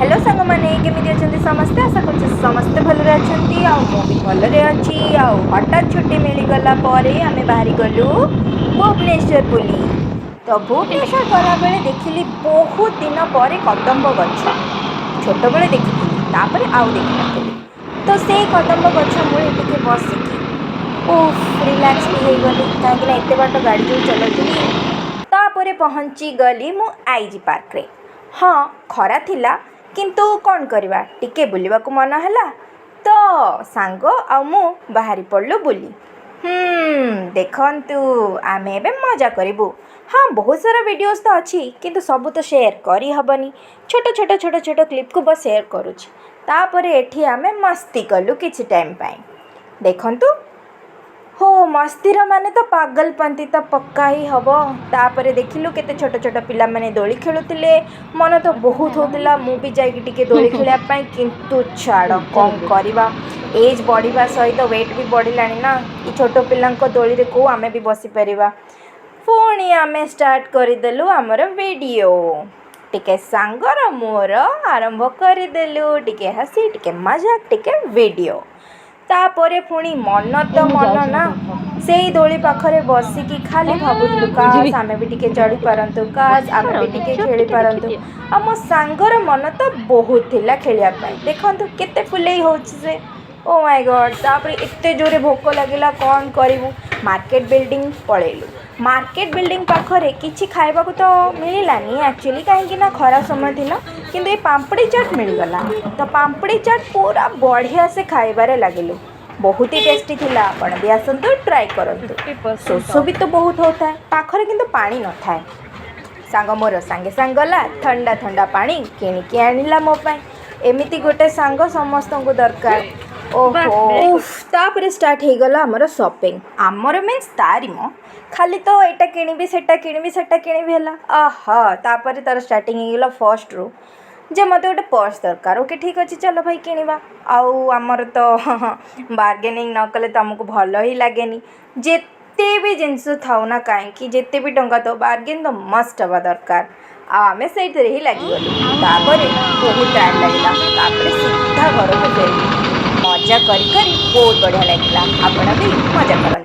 Hello ସାଙ୍ଗମାନେ, କେମିତି ଅଛନ୍ତି ସମସ୍ତେ? ଆଶା କରୁଛି ସମସ୍ତେ ଭଲରେ ଅଛନ୍ତି ଆଉ ମୁଁ ବି ଭଲରେ ଅଛି। ଆଉ ହଠାତ୍ ଛୁଟି ମିଳିଗଲା ପରେ ଆମେ ବାହାରି ଗଲୁ ଭୁବନେଶ୍ୱର ବୁଲି। ତ ଭୁବନେଶ୍ୱର ଗଲାବେଳେ ଦେଖିଲି ବହୁତ ଦିନ ପରେ କଦମ୍ବ ଗଛ। ଛୋଟବେଳେ ଦେଖିଥିଲି, ତାପରେ ଆଉ ଦେଖିନଥିଲି। ତ ସେଇ କଦମ୍ବ ଗଛ ମୂଳେ ଟିକେ ବସିକି ଉଫ୍, ରିଲାକ୍ସ ବି ହେଇଗଲି, କାହିଁକିନା ଏତେ ବାଟ ଗାଡ଼ି ଯେଉଁ ଚଲାଉଥିଲି। ତାପରେ ପହଞ୍ଚିଗଲି ମୁଁ ଆଇଜି ପାର୍କରେ। ହଁ, ଖରା ଥିଲା, କିନ୍ତୁ କ'ଣ କରିବା, ଟିକେ ବୁଲିବାକୁ ମନ ହେଲା। ତ ସାଙ୍ଗ ଆଉ ମୁଁ ବାହାରି ପଡ଼ିଲୁ ବୁଲି। ଦେଖନ୍ତୁ, ଆମେ ଏବେ ମଜା କରିବୁ। ହଁ, ବହୁତ ସାରା ଭିଡ଼ିଓସ୍ ତ ଅଛି, କିନ୍ତୁ ସବୁ ତ ସେୟାର କରିହେବନି। ଛୋଟ ଛୋଟ ଛୋଟ ଛୋଟ କ୍ଲିପ୍କୁ ବସ୍ ସେୟାର କରୁଛି। ତାପରେ ଏଠି ଆମେ ମସ୍ତି କଲୁ କିଛି ଟାଇମ୍ ପାଇଁ। ଦେଖନ୍ତୁ ହୋ, ମସ୍ତିର ମାନେ ତ ପାଗଲପନ୍ତି ତ ପକ୍କା ହିଁ ହେବ। ତାପରେ ଦେଖିଲୁ କେତେ ଛୋଟ ଛୋଟ ପିଲାମାନେ ଦୋଳି ଖେଳୁଥିଲେ। ମନ ତ ବହୁତ ହେଉଥିଲା ମୁଁ ବି ଯାଇକି ଟିକେ ଦୋଳି ଖେଳିବା ପାଇଁ, କିନ୍ତୁ ଛାଡ଼, କ'ଣ କରିବା, ଏଜ୍ ବଢ଼ିବା ସହିତ ୱେଟ୍ ବି ବଢ଼ିଲାଣି ନା। ଏ ଛୋଟ ପିଲାଙ୍କ ଦୋଳିରେ କେଉଁ ଆମେ ବି ବସିପାରିବା? ପୁଣି ଆମେ ଷ୍ଟାର୍ଟ କରିଦେଲୁ ଆମର ଭିଡ଼ିଓ। ଟିକେ ସାଙ୍ଗର ମୋର ଆରମ୍ଭ କରିଦେଲୁ, ଟିକେ ହସି, ଟିକେ ମଜାକ, ଟିକେ ଭିଡ଼ିଓ। ତାପରେ ପୁଣି ମନ ତ ମୁଁ ମନ ଯାଉଛି। ନା, ସେଇ ଦୋଳି ପାଖରେ ବସିକି ଖାଲି ଭାବୁଥିଲୁ, କାସ୍ ଆମେ ବି ଟିକେ ଚଢ଼ି ପାରନ୍ତୁ, କାସ୍ ଆମେ ବି ଟିକେ ଖେଳି ପାରନ୍ତୁ। ଆଉ ମୋ ସାଙ୍ଗର ମନ ତ ବହୁତ ଥିଲା ଖେଳିବା ପାଇଁ। ଦେଖନ୍ତୁ କେତେ ଫୁଲେଇ ହେଉଛି ସେ। ଓ ମାଇ ଗଡ଼୍! ତାପରେ ଏତେ ଜୋରେ ଭୋକ ଲାଗିଲା, କ'ଣ କରିବୁ? ମାର୍କେଟ ବିଲ୍ଡିଂ ପଳେଇଲୁ। ମାର୍କେଟ ବିଲ୍ଡିଂ ପାଖରେ କିଛି ଖାଇବାକୁ ତ ମିଳିଲାନି ଆକ୍ଚୁଆଲି, କାହିଁକି ନା ଖରା ସମୟ ଥିଲା, କିନ୍ତୁ ଏଇ ପାମ୍ପଡ଼ି ଚାଟ୍ ମିଳିଗଲା। ତ ପାମ୍ପଡ଼ି ଚାଟ୍ ପୁରା ବଢ଼ିଆ ସେ ଖାଇବାରେ ଲାଗିଲୁ। ବହୁତ ହି ଟେଷ୍ଟି ଥିଲା। ଆପଣ ବି ଆସନ୍ତୁ, ଟ୍ରାଏ କରନ୍ତୁ। 50% ଶୋଷ ବି ତ ବହୁତ ହେଉଥାଏ, ପାଖରେ କିନ୍ତୁ ପାଣି ନଥାଏ। ସାଙ୍ଗ ମୋର ସାଙ୍ଗେ ସାଙ୍ଗେ ଗଲା, ଥଣ୍ଡା ଥଣ୍ଡା ପାଣି କିଣିକି ଆଣିଲା ମୋ ପାଇଁ। ଏମିତି ଗୋଟେ ସାଙ୍ଗ ସମସ୍ତଙ୍କୁ ଦରକାର। ଓହୋ ଉଫ୍! ତାପରେ ଷ୍ଟାର୍ଟ ହେଇଗଲା ଆମର ସପିଂ। ଆମର ମିନ୍ସ ତାରି ମ ଖାଲି ତ ଏଇଟା କିଣିବି, ସେଟା କିଣିବି, ସେଟା କିଣିବି ହେଲା। ଅହ, ତାପରେ ତାର ଷ୍ଟାର୍ଟିଂ ହେଇଗଲା ଫର୍ଷ୍ଟରୁ ଯେ ମୋତେ ଗୋଟେ ପର୍ସ ଦରକାର। ଓକେ, ଠିକ୍ ଅଛି, ଚାଲ ଭାଇ କିଣିବା। ଆଉ ଆମର ତ ବାର୍ଗେନିଂ ନ କଲେ ତ ଆମକୁ ଭଲ ହିଁ ଲାଗେନି। ଯେତେ ବି ଜିନିଷ ଥାଉ ନା କାହିଁକି, ଯେତେ ବି ଟଙ୍କା ଥାଉ, ବାର୍ଗେନ୍ ତ ମଷ୍ଟ ହେବା ଦରକାର। ଆଉ ଆମେ ସେଇଥିରେ ହିଁ ଲାଗିଗଲୁ। ତାପରେ ବହୁତ ଟାଇମ୍ ଲାଗିଲା। ତାପରେ ସିଧା ଘରକୁ ଫେରିଲୁ ମଜା କରି କରି। ବହୁତ ବଢ଼ିଆ ଲାଗିଲା। ଆପଣ ବି ମଜା କରନ୍ତୁ।